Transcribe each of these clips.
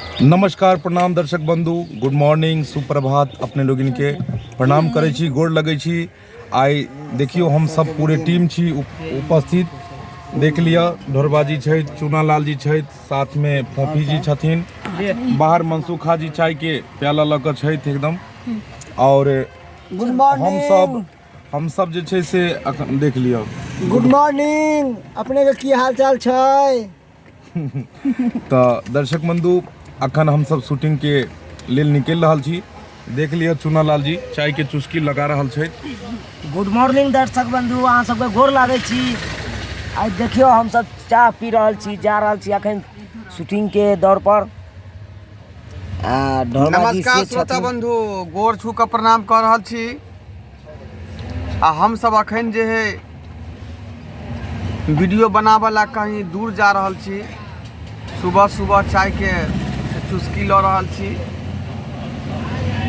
नमस्कार प्रणाम दर्शक बंधु, गुड मॉर्निंग, सुप्रभात। अपने लोगिन के प्रणाम करै छी, गोर लगै छी। आइ देखियौ, हम सब पूरे टीम छी उपस्थित। देख लिअ, ढोरबाजी छथि, चूनालाल जी छथि, साथमे फोफी जी छथिन, बाहर मनसुखा जी चाय के प्याला लऽ कऽ छथि एकदम। और गुड मॉर्निंग। हम सब जे छै से अखन देख लिअ। गुड मॉर्निंग, अपने के की हाल चाल छै? तऽ दर्शक बंधु, अखन हमसब शूटिंगके लेल निकलि रहल छी। देख लिअ, चूनालाल जी चायके चुस्की लगा रहल छथि। गुड मॉर्निंग दर्शक बंधु, अहाँ सबके गोर लागै छी। आइ देखियौ, हमसब चाह पी रहल छी, जा रहल छी अखन शूटिंगके दौर पर। आ ढोलबाजी नमस्कार से श्रोता छथिन। बंधु, गोर छू कऽ प्रणाम कऽ रहल छी। आ हमसब अखन जे है वीडियो बनाबऽ ला कहीं दूर जा रहल छी। सुबह सुबह चायके चुस्की लऽ रहल छी।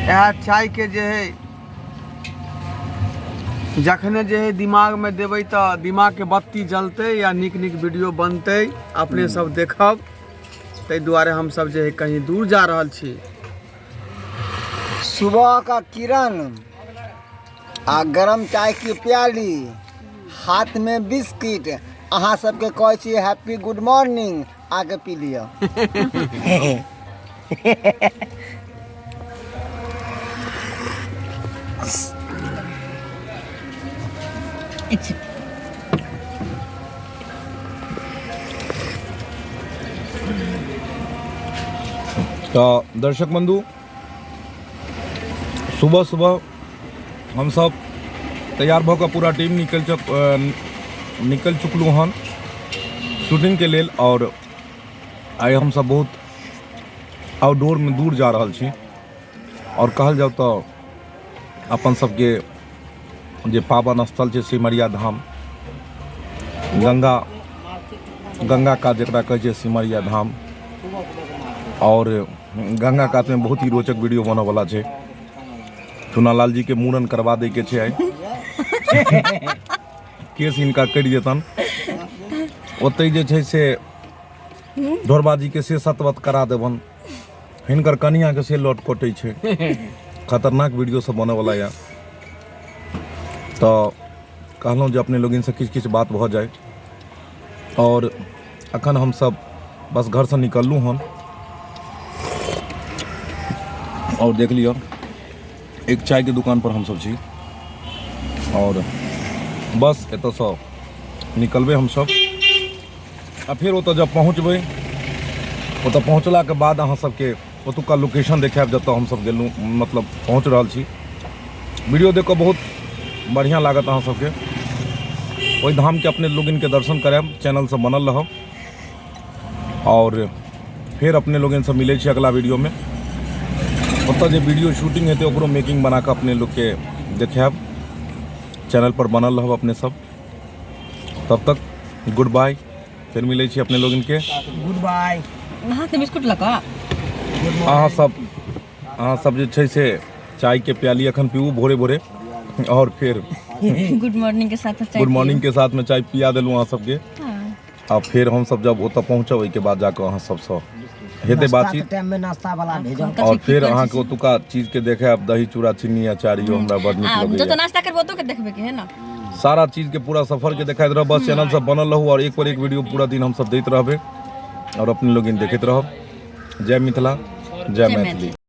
इएह चायके जे है जखने जे है दिमागमे देबै तऽ दिमागके बत्ती जलतै या नीक नीक वीडियो बनतै, अपने सब देखब। ताहि दुआरे हमसब जे है कहीं दूर जा रहल छी। सुबह का किरण आ गरम चाय की प्याली, हाथ में बिस्किट, अहाँ सबके कहै छी हैप्पी गुड मॉर्निंग। आके पी लिअ। तऽ दर्शक बंधु, सुबह सुबह हमसब तैयार भऽ कऽ पूरा टीम निकलि चुकलहुँ हन शूटिंगके लेल। आओर आइ हमसब बहुत आउटडोरमे दूर जा रहल छी। आओर कहल जाउ तऽ अपन सबके जे पावन स्थल छै सिमरिया धाम, गंगा गंगा कात जकरा कहै छै सिमरिया धाम, आओर गंगा कातमे बहुत ही रोचक वीडियो बनऽवला छै। चुनालाल जी के मूड़न करवा दै के छै आइ, केस हिनका कटि जेतन। ओतहि जे छै से ढोरबा जी के से सतवत करा देबन, हिनकर कनियाके से लट कटै छै। खतरनाक वीडियो सब बनऽवला यऽ। तऽ कहलहुँ जे अपने लोगिनसँ किछु किछु बात भऽ जाय। आओर अखन हमसब बस घरसँ निकललहुँ हन। आओर देख लिअ, एक चायके दुकान पर हमसब छी आओर बस एतऽसँ निकलबै हमसब। आ फेर ओतऽ जब पहुँचबै, ओतऽ पहुँचलाके बाद अहाँ सबके ओतुका लोकेशन देखायब जतऽ हमसब गेलहुँ, मतलब पहुँच रहल छी। वीडियो देख कऽ बहुत बढ़िआँ लागत अहाँ सबके। ओहि धामके अपने लोगिनके दर्शन करायब। चैनलसँ बनल रहब आओर फेर अपने लोगिनसँ मिलै छी अगला वीडियोमे। ओतऽ जे वीडियो शूटिंग हेतै, ओकरो मेकिंग बना कऽ अपने लोकके देखायब। चैनल पर बनल रहब अपने सब। तब तक गुड बाय, फेर मिलै छी अपने लोगिनके। गुड बाय। अहाँके बिस्कुट लऽ कऽ। अहाँ सब जे छै से चायके प्याली अखन पीबू भोरे भोरे आओर फेर गुड मॉर्निंग के साथ चाय। गुड मॉर्निंग के साथ में चाय पिया देलहुँ अहाँ सबके। आ फेर हमसब जब ओतऽ पहुँचब, ओहिके बाद जाकऽ अहाँ सबसँ हेतै बातचीत। टाइम में नाश्ता वाला भेजब। आओर फेर अहाँके ओतुका चीज के देखायब, दही चूड़ा चीनी अचार, इहो हमरा बड़ नीक आ लगैया। जतऽ नाश्ता करबै, ओतौ के देखबै के है ना? सारा चीज के पूरा सफर के देखाइत रहब। बस चैनल सब बनल रहू और एक पर एक वीडियो पूरा दिन हम सब दैत रहबै और अपने लोग देखैत रहब। जय मिथिला, जय मैथिली।